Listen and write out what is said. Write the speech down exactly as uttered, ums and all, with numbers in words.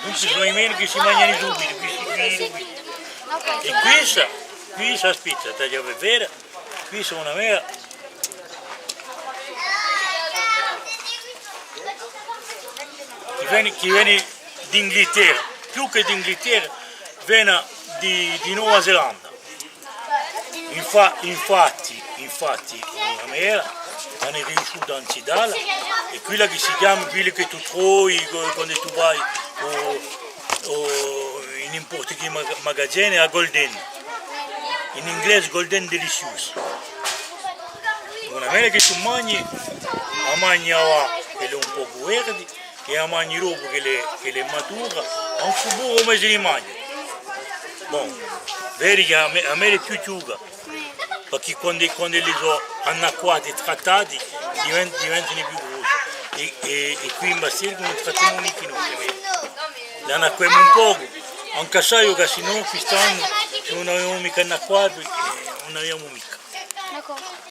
Questi sò i meli chì si manghjanu subitu, questi quì, questi. È questa, questa, aspetta, t'aghju da fà veda, questa hè una mela chì vene, chì vene d'Inghilterra, più chè d'Inghilterra, vene di, di Nova Zelanda. Infa-, infatti, infatti, una mela, anu riesciutu à inzitalla, hè quella chì si chjama, quella chì tù trovi, co-, quandu tù vai, o, o in n'importa chì ma-, magazinu, a Golden. In inglese Golden Delicious. Una mela chì tù manghji, a manghji avà, ch'ella hè un pocu verdi, è a manghji dopu ch'ella hè, ch'ella hè matura, ancu puru un mese di maghju. Bon, vedi chì a me-, a mela hè più chjuca, perchè quandu, quand'elle sò annacquate è trattati, diven-, diventanu più grossi. È, è, è quì in Bastelica ùn trattemu micca noi, l'annacquemu un pocu, ancu assai, chì sinnò quist'annu, s'è ùn avemu micca annacquatu, eh, ùn aviamu micca.